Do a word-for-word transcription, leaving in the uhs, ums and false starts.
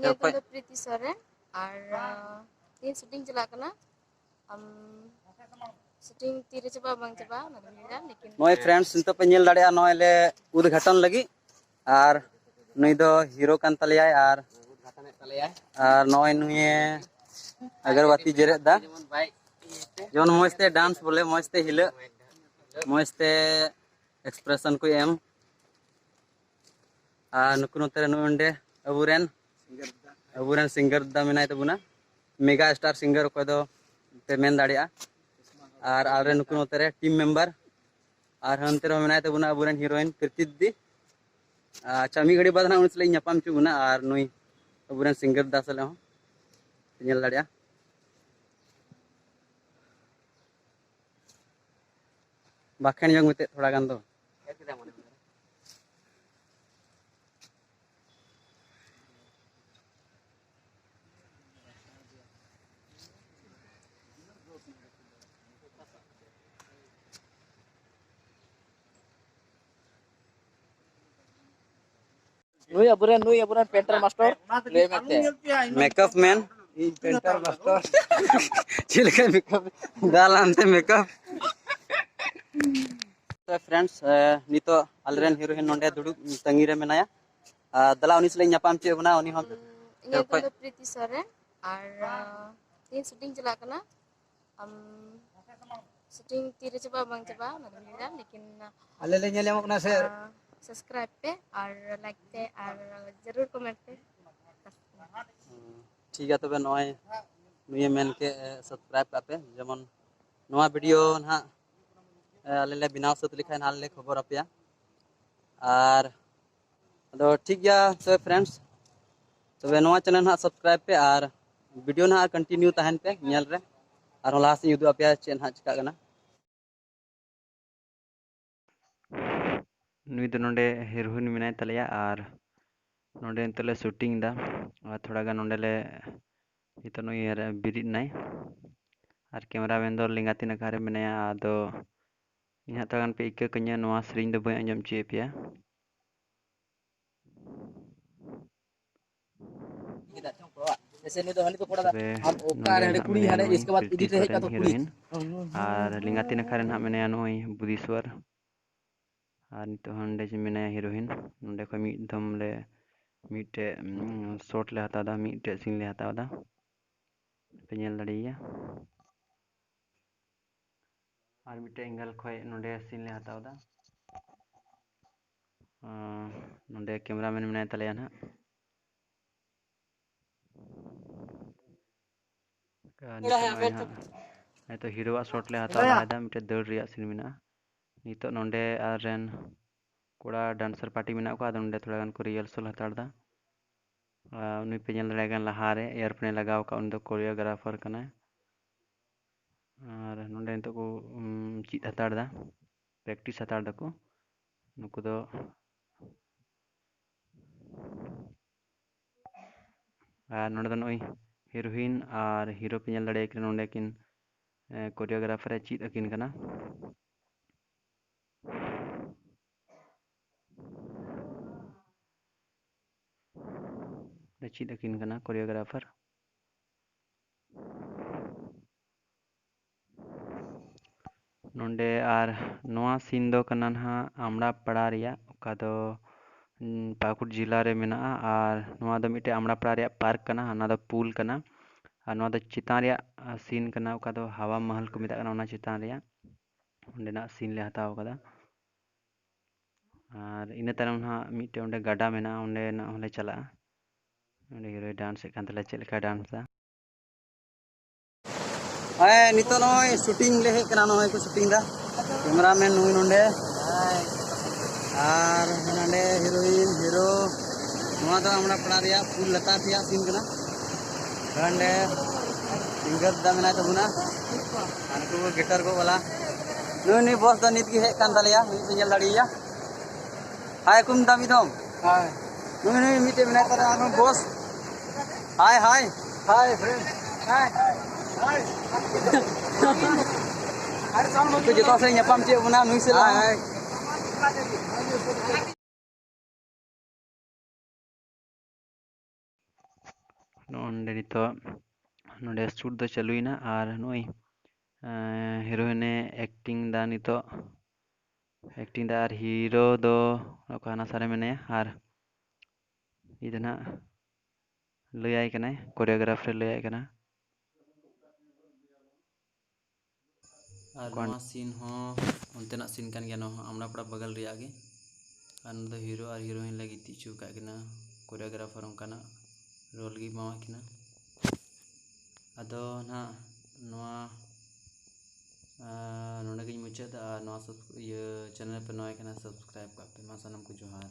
ᱤᱧᱟᱹᱜ ᱧᱩᱛᱩᱢ ᱫᱚ ᱯᱨᱤᱛᱤ ᱥᱚᱨᱮᱱ᱾ ᱟᱨ ᱛᱤᱦᱤᱧ ᱥᱩᱴᱤᱝ ᱪᱟᱞᱟᱜ ᱠᱟᱱᱟ᱾ ᱟᱢ ᱥᱩᱴᱤᱝ ᱛᱤᱨᱮ ᱪᱟᱵᱟᱜᱼᱟ ᱵᱟᱝ ᱪᱟᱵᱟᱜᱼᱟ ᱚᱱᱟ ᱫᱚ ᱵᱟᱹᱧ ᱞᱟᱹᱭ ᱫᱟᱲᱮᱭᱟᱜᱼᱟ, ᱞᱮᱠᱤᱱ ᱱᱚᱜᱼᱚᱭ ᱯᱷᱨᱮᱱᱰᱥ, ᱱᱤᱛᱚᱜ ᱯᱮ ᱧᱮᱞ ᱫᱟᱲᱮᱭᱟᱜᱼᱟ, ᱱᱚᱜᱼᱚᱭ ᱞᱮ ᱩᱫᱽᱜᱷᱟᱴᱚᱱ ᱞᱟᱹᱜᱤᱫ᱾ ᱟᱨ ᱱᱩᱭ ᱫᱚ ᱦᱤᱨᱳ ᱠᱟᱱ ᱛᱟᱞᱮᱭᱟᱭ᱾ ᱟᱨ ᱟᱨ ᱱᱚᱜᱼᱚᱭ ᱱᱩᱭᱮ ᱟᱜᱚᱨᱵᱟᱛᱤ ᱡᱮᱨᱮᱫ ᱫᱟ᱾ ᱡᱮᱢᱚᱱ ᱢᱚᱡᱽ ᱛᱮ ᱰᱟᱱᱥ ᱵᱚᱞᱮ, ᱢᱚᱡᱽ ᱛᱮ ᱦᱤᱞᱟᱹᱜ, ᱢᱚᱡᱽ ᱛᱮ ᱮᱠᱥᱯᱨᱮᱥᱚᱱ ᱠᱚ ᱮᱢ᱾ ᱟᱨ ᱱᱩᱠᱩ ᱱᱚᱛᱮ ᱨᱮ ᱱᱚᱜᱼᱚᱭ ᱱᱚᱰᱮ ᱟᱵᱚᱨᱮᱱ, ᱟᱵᱚᱨᱮᱱ ᱥᱤᱝᱜᱟᱨ ᱫᱟ ᱢᱮᱱᱟᱭ ᱛᱟᱵᱚᱱᱟ, ᱢᱮᱜᱟ ᱥᱴᱟᱨ ᱥᱤᱝᱜᱟᱨ ᱚᱠᱚᱭ ᱫᱚ ᱯᱮ ᱢᱮᱱ ᱫᱟᱲᱮᱭᱟᱜᱼᱟ᱾ ᱟᱨ ᱟᱞᱮ ᱱᱩᱠᱩ ᱱᱚᱛᱮ ᱨᱮ ᱴᱤᱢ ᱢᱮᱢᱵᱟᱨ, ᱟᱨ ᱦᱟᱱᱛᱮ ᱨᱮᱦᱚᱸ ᱢᱮᱱᱟᱭ ᱛᱟᱵᱚᱱᱟ ᱟᱵᱚᱨᱮᱱ ᱦᱤᱨᱳᱭᱤᱱ ᱯᱨᱤᱛᱤ ᱫᱤ᱾ ᱟᱪᱪᱷᱟ, ᱢᱤᱫ ᱜᱷᱟᱹᱲᱤᱡ ᱵᱟᱫᱽ ᱱᱟᱦᱟᱜ ᱩᱱᱤ ᱥᱟᱞᱟᱜ ᱤᱧ ᱧᱟᱯᱟᱢ ᱦᱚᱪᱚ ᱵᱚᱱᱟ, ᱟᱨ ᱱᱩᱭ ᱟᱵᱚᱨᱮᱱ ᱥᱤᱝᱜᱟᱨ ᱫᱟ ᱥᱟᱞᱟᱜ ᱦᱚᱸ ᱧᱮᱞ ᱫᱟᱲᱮᱭᱟᱜᱼᱟ᱾ ᱵᱟᱠᱷᱮᱬ ᱧᱚᱜ ᱢᱮᱛᱮ ᱛᱷᱚᱲᱟ ᱜᱟᱱ ᱫᱚ᱾ ᱱᱩᱭ ᱟᱵᱚᱨᱮᱱ, ᱱᱩᱭ ᱟᱵᱚᱨᱮᱱ ᱯᱮᱱᱴᱟᱨ ᱢᱟᱥᱴᱚᱨ, ᱞᱟᱹᱭ ᱢᱮ ᱛᱮ᱾ ᱢᱮᱠᱟᱯ ᱢᱮᱱ᱾ ᱤᱧ ᱯᱮᱱᱴᱟᱨ ᱢᱟᱥᱴᱚᱨ᱾ ᱪᱮᱫ ᱞᱮᱠᱟ ᱢᱮᱠᱟᱯ? ᱫᱟᱞ ᱟᱱᱛᱮ ᱢᱮᱠᱟᱯ᱾ ᱛᱚ ᱯᱷᱨᱮᱱᱰᱥ, ᱱᱤᱛᱚᱜ ᱟᱞᱮᱨᱮᱱ ᱦᱤᱨᱳᱭᱤᱱ ᱱᱚᱰᱮ ᱫᱩᱲᱩᱵ ᱛᱟᱺᱜᱤ ᱨᱮ ᱢᱮᱱᱟᱭᱟ᱾ ᱟᱨ ᱫᱮᱞᱟ ᱩᱱᱤ ᱥᱟᱞᱟᱜ ᱤᱧ ᱧᱟᱯᱟᱢ ᱦᱚᱪᱚᱭᱮᱫ ᱵᱚᱱᱟ, ᱩᱱᱤ ᱦᱚᱸ᱾ ᱤᱧᱟᱹᱜ ᱧᱩᱛᱩᱢ ᱫᱚ ᱯᱨᱤᱛᱤ ᱥᱚᱨᱮᱱ᱾ ᱟᱨ ᱛᱤᱦᱤᱧ ᱥᱩᱴᱤᱝ ᱪᱟᱞᱟᱜ ᱠᱟᱱᱟ᱾ ᱟᱢ ᱥᱩᱴᱤᱝ ᱛᱤᱨᱮ ᱪᱟᱵᱟᱜᱼᱟ ᱵᱟᱝ ᱪᱟᱵᱟᱜᱼᱟ ᱚᱱᱟ ᱫᱚ ᱵᱟᱹᱧ ᱞᱟᱹᱭ ᱫᱟᱲᱮᱭᱟᱜᱼᱟ, ᱞᱮᱠᱤᱱ ᱟᱞᱮ ᱞᱮ ᱧᱮᱞ ᱧᱟᱢᱚᱜ ᱠᱟᱱᱟ ᱥᱮ? ᱥᱟᱵᱥᱠᱨᱟᱭᱤᱵ ᱯᱮ ᱟᱨ ᱞᱟᱭᱤᱠ ᱯᱮ ᱟᱨ ᱡᱟᱹᱨᱩᱲ ᱠᱚᱢᱮᱱᱴ ᱯᱮ᱾ ᱴᱷᱤᱠ ᱜᱮᱭᱟ, ᱛᱚᱵᱮ ᱱᱚᱜᱼᱚᱭ ᱱᱩᱭᱮ ᱢᱮᱱ ᱠᱮᱫ, ᱥᱟᱵᱥᱠᱨᱟᱭᱤᱵ ᱠᱟᱜ ᱯᱮ᱾ ᱡᱮᱢᱚᱱ ᱱᱚᱣᱟ ᱵᱷᱤᱰᱤᱭᱳ ᱱᱟᱦᱟᱜ ᱟᱞᱮ ᱞᱮ ᱵᱮᱱᱟᱣ ᱥᱟᱹᱛ ᱞᱮᱠᱷᱟᱱ ᱱᱟᱦᱟᱜ ᱞᱮ ᱠᱷᱚᱵᱚᱨ ᱟᱯᱮᱭᱟ᱾ ᱟᱨ ᱟᱫᱚ ᱴᱷᱤᱠ ᱜᱮᱭᱟ, ᱛᱚᱵᱮ ᱯᱷᱨᱮᱱᱰᱥ, ᱛᱚᱵᱮ ᱱᱚᱣᱟ ᱪᱮᱱᱮᱞ ᱱᱟᱦᱟᱜ ᱥᱟᱵᱥᱠᱨᱟᱭᱤᱵ ᱯᱮ ᱟᱨ ᱵᱷᱤᱰᱤᱭᱳ ᱱᱟᱦᱟᱜ ᱠᱚᱱᱴᱤᱱᱤᱭᱩ ᱛᱟᱦᱮᱱ ᱯᱮ ᱧᱮᱞ ᱨᱮ᱾ ᱟᱨᱦᱚᱸ ᱞᱟᱦᱟ ᱥᱮᱫ ᱤᱧ ᱩᱫᱩᱜ ᱟᱯᱮᱭᱟ ᱪᱮᱫ ᱱᱟᱦᱟᱜ ᱪᱤᱠᱟᱹᱜ ᱠᱟᱱᱟ᱾ ᱱᱩᱭ ᱫᱚ ᱱᱚᱰᱮ ᱦᱤᱨᱳᱭᱤᱱ ᱢᱮᱱᱟᱭ ᱛᱟᱞᱮᱭᱟ ᱟᱨ ᱱᱚᱰᱮ ᱱᱤᱛᱚᱜ ᱞᱮ ᱥᱩᱴᱤᱝ ᱮᱫᱟ᱾ ᱟᱨ ᱛᱷᱚᱲᱟ ᱜᱟᱱ ᱱᱚᱰᱮ ᱞᱮ, ᱱᱤᱛᱚᱜ ᱱᱩᱭ ᱨᱮ ᱵᱮᱨᱮᱫ ᱮᱱᱟᱭ᱾ ᱟᱨ ᱠᱮᱢᱮᱨᱟ ᱢᱮᱱ ᱫᱚ ᱞᱮᱸᱜᱟ ᱛᱤ ᱱᱟᱠᱷᱟ ᱨᱮ ᱢᱮᱱᱟᱭᱟ᱾ ᱟᱫᱚ ᱤᱧ ᱦᱟᱸᱜ ᱛᱷᱚᱲᱟ ᱜᱟᱱ ᱯᱮ ᱤᱠᱟᱹ ᱠᱟᱹᱧᱟ, ᱱᱚᱣᱟ ᱥᱮᱨᱮᱧ ᱫᱚ ᱵᱟᱹᱧ ᱟᱸᱡᱚᱢ ᱦᱚᱪᱚᱭᱮᱫ ᱯᱮᱭᱟ᱾ ᱡᱮᱥᱮ ᱱᱩᱭ ᱫᱚ ᱦᱟᱹᱱᱤ ᱫᱚ ᱠᱚᱲᱟ ᱫᱚ, ᱛᱚᱵᱮ ᱟᱢ ᱚᱠᱟ ᱱᱚᱰᱮ ᱨᱮ ᱦᱟᱸᱰᱮ ᱱᱟᱜ ᱠᱩᱲᱤ ᱢᱮᱱᱟᱭᱟ ᱦᱟᱸᱰᱮ ᱱᱩᱭ ᱤᱥᱠᱮ ᱵᱟᱫ ᱯᱤᱞᱪᱩ ᱤᱫᱤ ᱛᱮ ᱦᱮᱡ ᱥᱚᱨᱮᱱ ᱠᱟᱛᱮ ᱠᱩᱲᱤ᱾ ᱦᱤᱨᱳᱭᱤᱱ᱾ ᱟᱨ ᱞᱮᱸᱜᱟᱛᱤ ᱱᱟᱠᱷᱟ ᱨᱮ ᱱᱟᱜ ᱢᱮᱱᱟᱭᱟ ᱱᱩᱭ ᱵᱩᱫᱷᱤᱥᱣᱚᱨ᱾ ᱟᱨ ᱱᱤᱛᱚᱜ ᱦᱚᱸ ᱱᱚᱰᱮ ᱡᱮ ᱢᱮᱱᱟᱭᱟ ᱦᱤᱨᱳᱭᱤᱱ, ᱱᱚᱰᱮ ᱠᱷᱚᱱ ᱢᱤᱫ ᱫᱷᱚᱢ ᱞᱮ ᱢᱤᱫᱴᱮᱡ ᱥᱚᱴ ᱞᱮ ᱦᱟᱛᱟᱣ ᱮᱫᱟ, ᱢᱤᱫᱴᱮᱡ ᱥᱤᱱ ᱞᱮ ᱦᱟᱛᱟᱣ ᱮᱫᱟ, ᱯᱮ ᱧᱮᱞ ᱫᱟᱲᱮᱭᱟᱭᱟ᱾ ᱟᱨ ᱢᱤᱫᱴᱮᱡ ᱮᱝᱜᱮᱞ ᱠᱷᱚᱡ ᱱᱚᱰᱮ ᱥᱤᱱ ᱞᱮ ᱦᱟᱛᱟᱣ ᱮᱫᱟ᱾ ᱟᱨ ᱱᱚᱰᱮ ᱠᱮᱢᱮᱨᱟᱢᱮᱱ ᱢᱮᱱᱟᱭ ᱛᱟᱞᱮᱭᱟ ᱱᱟᱦᱟᱜ᱾ ᱟᱨ ᱱᱤᱛᱚᱜ ᱱᱚᱜᱼᱚᱭ ᱦᱟᱸᱜ, ᱱᱤᱛᱚᱜ ᱦᱤᱨᱳᱣᱟᱜ ᱥᱚᱴ ᱞᱮ ᱦᱟᱛᱟᱣ ᱞᱟᱦᱟᱭᱮᱫᱟ, ᱢᱤᱫᱴᱮᱡ ᱫᱟᱹᱲ ᱨᱮᱭᱟᱜ ᱥᱤᱱ ᱢᱮᱱᱟᱜᱼᱟ᱾ ᱱᱤᱛᱚᱜ ᱱᱚᱰᱮ ᱟᱨ ᱨᱮᱱ ᱠᱚᱲᱟ ᱰᱟᱱᱥᱟᱨ ᱯᱟᱨᱴᱤ ᱢᱮᱱᱟᱜ ᱠᱚᱣᱟ, ᱟᱫᱚ ᱱᱚᱰᱮ ᱛᱷᱚᱲᱟ ᱜᱟᱱ ᱠᱚ ᱨᱤᱦᱟᱨᱥᱟᱞ ᱦᱟᱛᱟᱲ ᱮᱫᱟ᱾ ᱟᱨ ᱩᱱᱤ ᱯᱮ ᱧᱮᱞ ᱫᱟᱲᱮᱭᱟᱭ ᱠᱟᱱ ᱞᱟᱦᱟᱨᱮ ᱤᱭᱟᱨᱯᱷᱳᱱᱮ ᱞᱟᱜᱟᱣ ᱟᱠᱟᱫ, ᱩᱱᱤ ᱫᱚ ᱠᱳᱨᱤᱭᱳᱜᱨᱟᱯᱷᱟᱨ ᱠᱟᱱᱟᱭ᱾ ᱟᱨ ᱱᱚᱰᱮ ᱱᱤᱛᱚᱜ ᱠᱚ, ᱩᱢ, ᱪᱮᱫ ᱦᱟᱛᱟᱲ ᱮᱫᱟ, ᱯᱨᱮᱠᱴᱤᱥ ᱦᱟᱛᱟᱲ ᱫᱟᱠᱚ ᱱᱩᱠᱩ ᱫᱚ᱾ ᱟᱨ ᱱᱚᱰᱮ ᱫᱚ ᱱᱚᱜᱼᱚᱭ ᱦᱤᱨᱳᱭᱤᱱ ᱟᱨ ᱦᱤᱨᱳ ᱯᱮ ᱧᱮᱞ ᱫᱟᱲᱮᱭᱟᱠᱤᱱᱟ, ᱱᱚᱰᱮ ᱠᱤᱱ, ᱮ, ᱠᱳᱨᱤᱭᱳᱜᱨᱟᱯᱷᱟᱨ ᱮ ᱪᱮᱫ ᱟᱹᱠᱤᱱ ᱠᱟᱱᱟ᱾ ᱪᱮᱫ ᱟᱹᱠᱤᱱ ᱠᱟᱱᱟ ᱠᱳᱨᱤᱭᱳᱜᱨᱟᱯᱷᱟᱨ᱾ ᱱᱚᱰᱮ ᱟᱨ ᱱᱚᱣᱟ ᱥᱤᱱ ᱫᱚ ᱠᱟᱱᱟ ᱱᱟᱦᱟᱜ ᱟᱢᱲᱟ ᱯᱟᱲᱟ ᱨᱮᱭᱟᱜ, ᱚᱠᱟ ᱫᱚ, ᱩᱸ, ᱯᱟᱹᱠᱩᱲ ᱡᱮᱞᱟ ᱨᱮ ᱢᱮᱱᱟᱜᱼᱟ᱾ ᱟᱨ ᱱᱚᱣᱟ ᱫᱚ ᱢᱤᱫᱴᱮᱡ ᱟᱢᱲᱟ ᱯᱟᱲᱟ ᱨᱮᱭᱟᱜ ᱯᱟᱨᱠ ᱠᱟᱱᱟ, ᱦᱟᱱᱟ ᱫᱚ ᱯᱩᱞ ᱠᱟᱱᱟ᱾ ᱟᱨ ᱱᱚᱣᱟ ᱫᱚ ᱪᱮᱛᱟᱱ ᱨᱮᱭᱟᱜ, ᱟ, ᱥᱤᱱ ᱠᱟᱱᱟ, ᱚᱠᱟ ᱫᱚ ᱦᱟᱣᱟ ᱢᱟᱦᱟᱞ ᱠᱚ ᱢᱮᱛᱟᱜ ᱠᱟᱱᱟ, ᱚᱱᱟ ᱪᱮᱛᱟᱱ ᱨᱮᱭᱟᱜ ᱚᱸᱰᱮᱱᱟᱜ ᱥᱤᱱ ᱞᱮ ᱦᱟᱛᱟᱣ ᱠᱟᱫᱟ᱾ ᱟᱨ ᱤᱱᱟᱹ ᱛᱟᱭᱱᱚᱢ ᱱᱟᱦᱟᱜ ᱢᱤᱫᱴᱮᱡ ᱚᱸᱰᱮ ᱜᱟᱰᱟ ᱢᱮᱱᱟᱜᱼᱟ, ᱚᱸᱰᱮᱱᱟᱜ ᱦᱚᱸᱞᱮ ᱪᱟᱞᱟᱜᱼᱟ᱾ ᱚᱸᱰᱮ ᱦᱤᱨᱳᱭ ᱰᱟᱱᱥ ᱮᱫ ᱠᱟᱱ ᱛᱟᱞᱮᱭᱟ, ᱪᱮᱫ ᱞᱮᱠᱟᱭ ᱰᱟᱱᱥ ᱮᱫᱟ᱾ ᱦᱮᱸ, ᱱᱤᱛᱚᱜ ᱱᱚᱜᱼᱚᱭ ᱥᱩᱴᱤᱝ ᱞᱮ ᱦᱮᱡ ᱠᱟᱱᱟ, ᱱᱚᱜᱼᱚᱭ ᱠᱚ ᱥᱩᱴᱤᱝ ᱮᱫᱟ᱾ ᱠᱮᱢᱮᱨᱟᱢᱮᱱ ᱱᱩᱭ ᱱᱚᱰᱮ, ᱟᱨ ᱱᱚᱰᱮ ᱦᱤᱨᱳᱭᱤᱱ, ᱦᱤᱨᱳ᱾ ᱱᱚᱣᱟ ᱫᱚ ᱟᱢᱲᱟ ᱯᱟᱲᱟ ᱨᱮᱭᱟᱜ ᱯᱩᱞ ᱞᱟᱛᱟᱨ ᱨᱮᱭᱟᱜ ᱥᱤᱱ ᱠᱟᱱᱟ᱾ ᱱᱚᱰᱮ ᱥᱤᱝᱜᱟᱨ ᱫᱟ ᱢᱮᱱᱟᱭ ᱛᱟᱵᱚᱱᱟ, ᱟᱨ ᱱᱩᱠᱩ ᱜᱤᱴᱟᱨ ᱜᱚᱜ ᱵᱟᱞᱟ᱾ ᱱᱩᱭ, ᱱᱩᱭ ᱵᱚᱥ ᱫᱚ ᱱᱤᱛ ᱜᱮ ᱦᱮᱡ ᱠᱟᱱ ᱛᱟᱞᱮᱭᱟ, ᱱᱩᱭ ᱯᱮ ᱧᱮᱞ ᱫᱟᱲᱮᱭᱟᱭᱟ᱾ ᱦᱟᱭ ᱠᱚ ᱢᱮᱛᱟᱜ ᱢᱤᱫ ᱫᱚᱢ᱾ ᱦᱟᱭ᱾ ᱱᱩᱭ, ᱱᱩᱭ ᱢᱤᱫᱴᱮᱡ ᱢᱮᱱᱟᱭ ᱛᱟᱞᱮᱭᱟ ᱟᱨᱦᱚᱸ ᱵᱚᱥ᱾ ᱦᱟᱭ, ᱦᱟᱭ᱾ ᱦᱟᱭ, friend. ᱦᱟᱭ᱾ ᱦᱟᱭ᱾ ᱱᱩᱠᱩ ᱡᱚᱛᱚ ᱥᱮᱫ ᱧᱟᱯᱟᱢ ᱪᱮᱫ ᱵᱚᱱᱟ ᱱᱩᱭ ᱥᱮᱫ ᱞᱟᱦᱟ᱾ ᱦᱟᱭ, ᱦᱟᱭ᱾ ᱱᱚᱜᱼᱚ ᱱᱚᱰᱮ ᱱᱤᱛᱚᱜ ᱱᱚᱰᱮ ᱥᱩᱴ ᱫᱚ ᱪᱟᱹᱞᱩᱭᱮᱱᱟ ᱟᱨ ᱱᱩᱭ ᱦᱤᱨᱳᱭᱤᱱᱮ ᱮᱠᱴᱤᱝ ᱫᱟ ᱱᱤᱛᱚᱜ᱾ ᱮᱠᱴᱤᱝ ᱫᱟ ᱟᱨ ᱦᱤᱨᱳ ᱫᱚ ᱚᱠᱟ ᱦᱟᱱᱟ ᱥᱟᱨᱮ ᱢᱮᱱᱟᱭᱟ ᱟᱨ ᱤᱧ ᱫᱚ ᱱᱟᱦᱟᱜ ᱞᱟᱹᱭᱟᱭ ᱠᱟᱱᱟᱭ, ᱠᱳᱨᱤᱭᱳᱜᱨᱟᱯᱷ ᱨᱮ ᱞᱟᱹᱭᱟᱭ ᱠᱟᱱᱟ᱾ ᱟᱨ ᱠᱚᱱ- ᱱᱚᱣᱟ ᱥᱤᱱ ᱦᱚᱸ ᱚᱱᱛᱮᱱᱟᱜ ᱥᱤᱱ ᱠᱟᱱ ᱜᱮᱭᱟ, ᱱᱚᱣᱟ ᱦᱚᱸ ᱟᱢᱲᱟ ᱯᱟᱲᱟ ᱵᱟᱜᱟᱞ ᱨᱮᱭᱟᱜ ᱜᱮ᱾ ᱟᱨ ᱱᱚᱰᱮ ᱦᱤᱨᱳ ᱟᱨ ᱦᱤᱨᱳᱭᱤᱱ ᱞᱮ ᱜᱤᱛᱤᱡ ᱦᱚᱪᱚ ᱟᱠᱟᱫ ᱠᱤᱱᱟ, ᱠᱳᱨᱤᱭᱳᱜᱨᱟᱯᱷᱟᱨ ᱚᱱᱠᱟᱱᱟᱜ ᱨᱳᱞ ᱜᱮ ᱮᱢᱟᱣᱟᱫ ᱠᱤᱱᱟ᱾ ᱟᱫᱚ ᱱᱟᱦᱟᱜ ᱱᱚᱣᱟ ᱟᱨ ᱱᱚᱰᱮ ᱜᱤᱧ ᱢᱩᱪᱟᱹᱫ ᱮᱫᱟ᱾ ᱟᱨ ᱱᱚᱣᱟ ᱥᱟᱵ- ᱤᱭᱟᱹ ᱪᱮᱱᱮᱞ ᱯᱮ ᱱᱟᱣᱟ ᱠᱟᱱᱟ, ᱥᱟᱵᱥᱠᱨᱟᱭᱤᱵ ᱠᱟᱜ ᱯᱮ᱾ ᱢᱟ ᱥᱟᱱᱟᱢ ᱠᱚ ᱡᱚᱦᱟᱨ᱾